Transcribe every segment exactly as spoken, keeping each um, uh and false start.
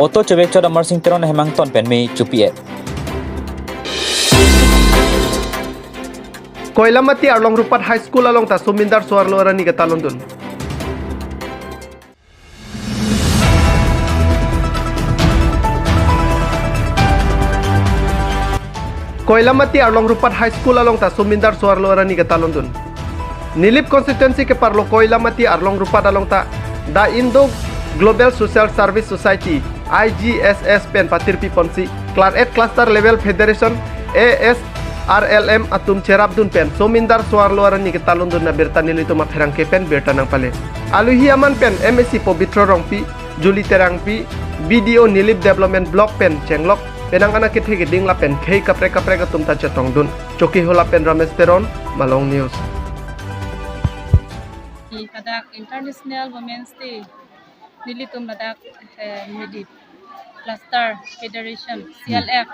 Auto chobek chot Amarsing Teron ahem angton pen me chupi-et. Koilamati Arlong Rupat High School along ta Somindar so-arlo arni ketalondun. Koilamati Arlong Rupat High School along ta Somindar so-arlo arni ketalondun. Nilip constituency keparlo Koilamati Arlong Rupat along ta The Indo Global Social Service Society, I G S S pen patirpi ponsi Claret Cluster Level Federation, A S R L M atum cherapdun pen Somindar so-arlo arni ketalondun abirta nelitum apherangke pen birta nangpale. Aluhi aman pen M A C Pobitro Rongpi, Julie Terangpi, B D O Nilip Development Block pen chenglok penang anak kethe keding lapen khei kaprek kaprek atum ta chetongdun. Chokihola pen Ramesh Teron, Malong News. Ladak International Women's Day nelitum ladak, eh, Nilip Cluster Federation, C L F,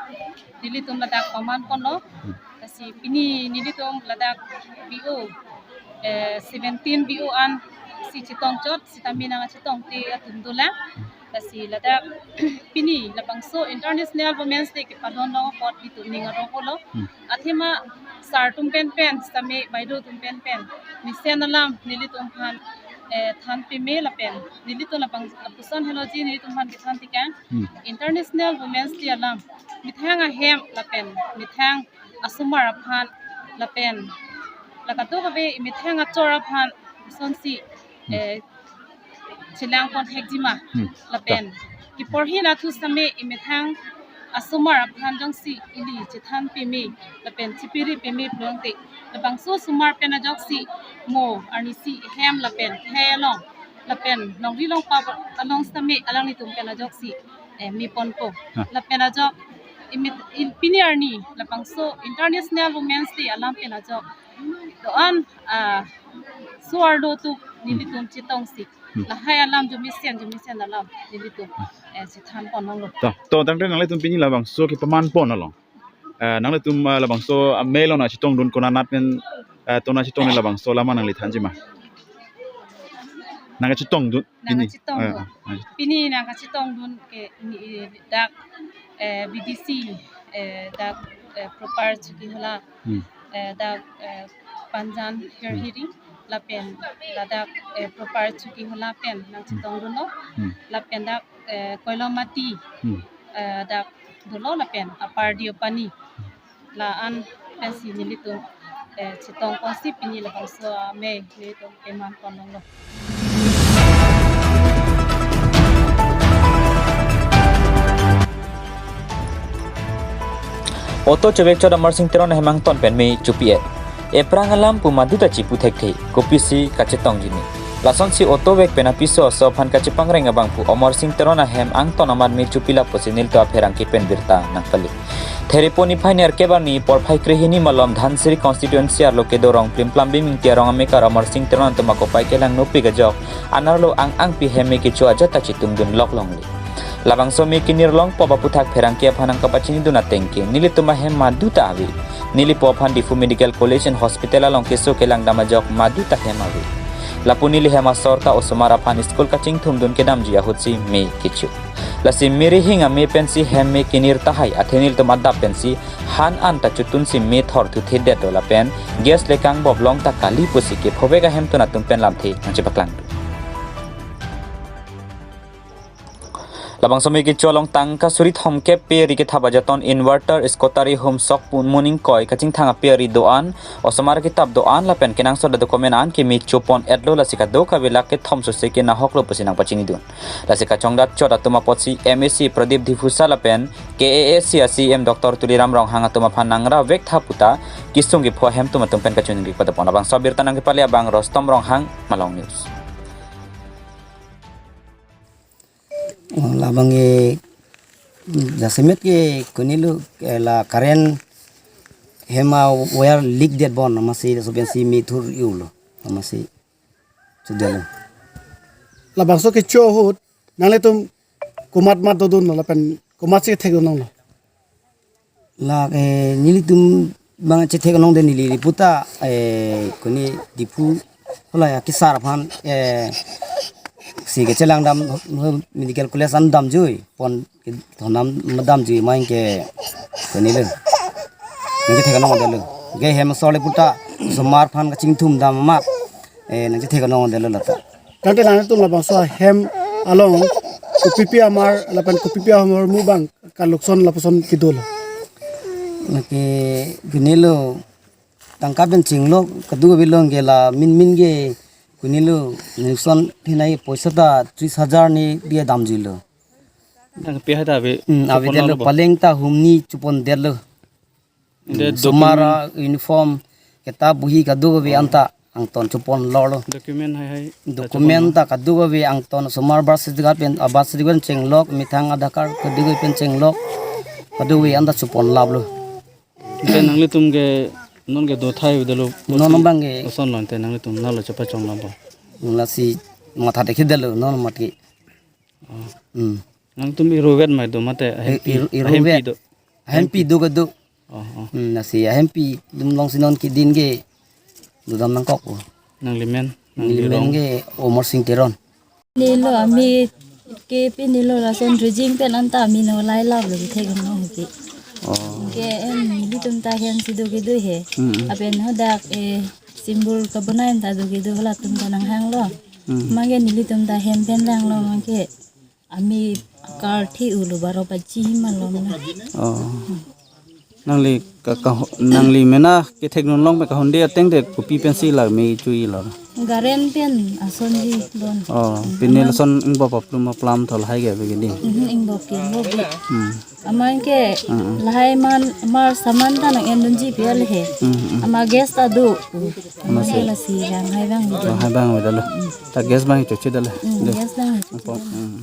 nelitum ladak paman ponlo. Lasi pini nelitum ladak B O, eh, seventeen B O an si chetong chot, sitame nangkachetongte atum dolang. Lasi ladak pini labangso International Women's Day kepalon long apot nelitum ning arong-olo. Hmm. Athema sir atum pen pen, sitame baideo atum pen pen mesen alam nelitum aphan, eh, than peme lapen nelitum labang lapuson henlo ji nelitum aphan kethan tekang. Hmm. International Women's Day alam methang ahem lapen methang asomar aphan lapen la kadokave methang achor aphan sonsi, hmm, eh, chelang pon thekji ma. Hmm. Lapen kiporhi nathu sitame imethang asomar aphan jongsi ili chethan peme lapen chepiri peme pulote labangso asomar pen ajoksi mo arnisi hem lapen khei along lapen longri longpa along sitame alanglitum pen ajoksi, eh, me ponpo. Ha. Lapen ajok imit, il, pini arni labangso International Women's Day alam pen ajok do-an, ah, so-arlo atum nelitum chetongsi. Hmm. Lahai alam jumisen jumisen alam nelitum, eh, chethan pon longlo. To, to, tangte nanglitum pini labangso kepaman pon along. Eh, nanglitum, eh, labangso, ah, mei along nangchetongdun konat pen, eh, to nangchetong labangso alam nangli thanji ma. Nangkachetongdun pini. Nangkachetongdun. Eh, eh, eh. Pini nangkachetongdun ke ni, eh, dak, eh, B D C, eh, dak, eh, Proper Chokihola, hmm, eh, dak, eh, Panjan, hmm, Hirhiri, lapen ladak, eh, Proper Chokihola pen nangchetongdunlo, hmm, lapen dak, eh, Koilamati, hmm, eh, dak dolo lapen Upper Deopani. La-an pensi nelitum, eh, chetong ponsi pini labangso amei nelitum keman pon longlo. Auto chobek chot Amarsing Teron ahem angton pen me chupi-et. Ephrang alam pu madu ta chipu thekthe, kopisi kachetongji ni. Lasonsi auto vek pen apiso aso aphan kachepangreng abang pu Amarsing Teron ahem angton amat me chupi lapusi nelitum apherangke pen birta nangpale. Therepon niphai nerkep arni porphai krehini malom Dhansiri constituency arlo kedo Rongplimplam Bimingti arong amekar Amarsing Teron atum akopai kelang nopik ajok anerlo ang angpi hem me kecho ajat ta chitumdun lok longle. Labangso me kenir longpo ba puthak pherangke aphan nangkapachinidun ateng ke nelitum ahem madu ta ave. Nelipo aphan Diphu Medical College and Hospital along keso kelang dam ajok madu ta hem ave. Lapu neli hem asor ta osomar aphan school kachingthumdun kedamji ahutsi me kecho. Lasi me rihing amei pensi hem me kenir tahai athe nelitum adap pensi han an ta chutunsi me thor thuthe det do lapen gas le kangbop long ta kali pusi kephovek ahemtun atum pen lamthe nangchepaklang. Labangso me kecho along tangka suri thomkep pe ri kethap ajaton inverter, scooter, ihum sok pun muning koi kachingthang ape ari do-an, osomar kitap do-an lapen kenangsot adocument an keme chopon-etlo, lasi kadokave lake thom sose ke nahoklo pusi nangpachinidun. Lasi kachongdat chot atum apotsi M A C Pradip Diphusa lapen K A A C a C M Doctor Tuliram Ronghang atum aphan nangra vek tha puta kesung kepho ahemtun atum pen kachiningri padapon. Labangso abirta nangkepale abang Rostom Ronghang, Malong News. Oh, labang e jasemet ke konilo, eh, la current hem a-wire leak det bon, amatsi laso pensi me thur-i-ulo, amatsi chudelo. Labangso kecho ahut nanglitum komat mat dodunlo lapen komatsi thekdun longlo? La, eh, nelitum bang chethek longde, neli puta, eh, koni Diphu hala ya kesar aphan, eh, C Ke chelang dam, medical college an damjui, pon ke thonam damjui, main ke, ke nilo. Nang kethek nong detlo. Ke hem sor le puta, osomar aphan kachingthum dam ma. Eh, nang kethek nong detlo lata. Tangte nangtum labangso ahem along kopipi amar lapen kopipi ahormu abang kalokson lapuson kedo lo. Nang ke, ke nilo, tangka pen chenglok, kadokave along ke la min min ke, ke nilo, nelson hinai poisa ta tris hajar ni dia damjuilo. Nang pi hai ta ave, Hmm, ave chupon detlo, lo ba? Paleng ta humni chupon detlo. Inde Hmm, document, osomar uniform, kitap bohi kadokave anta angton chupon lorlo. Document hai hai ta Document chupon lo? Ta kadokave angton, osomar birth certificate pen, ah, birth certificate pen chenglok, methang Aadhaar card kadokave pen chenglok, kadokave anta chupon laplo. Ante nanglitum ke non ke do thai avedet lo. Non abang ke. Lason lo ante nanglitum nalo chepachong lo ba? Lasi matha dekhi detlo non mat ke. Oh. Hmm. Nangtum iruvet ma do mate ahempi, ir-, iruvet. Ahempi do. Ahempi do kedo. Oh, oh. Hmm, lasi ahempi atum alongsi non keding ke dodam nangkok. Nanglimen, nangli nanglirong. Ke Omor Sing Teron. Nilo ami ke pi nilo lason rejing pen anta ami no lai lap lo kethek nong ke. Oh. Ke em nelitum ta hem si do kedo he. Hmm. Lapen hadak, eh, symbol kabonai ta do kedo halatum ta nanghanglo. Hmm. Mage nelitum ta hem pen langlo mage. Ami kar thi ulo baro baji malom na. Oh. Nangli ka, ka, nangli mena kethek nong long pen kahonde ateng te kopi pensi la me chui lo? Garen pen asonji don. Oh, pine lason ingbop aplum aplam thol hai ke begini. Mhm, ingbop ke ingbop bi. Hmm. Aman ke Hmm, hmm. Lahai man mar saman ta nang-endunji pi al he. Hmm, hmm. Ama gas ta do. Ama Ama se. Lasi jang hai bang. Jang hai bang avedet lo. Ta gas bang chochi det lo. Hmm, Dei. Gas bang. Apot, hmm.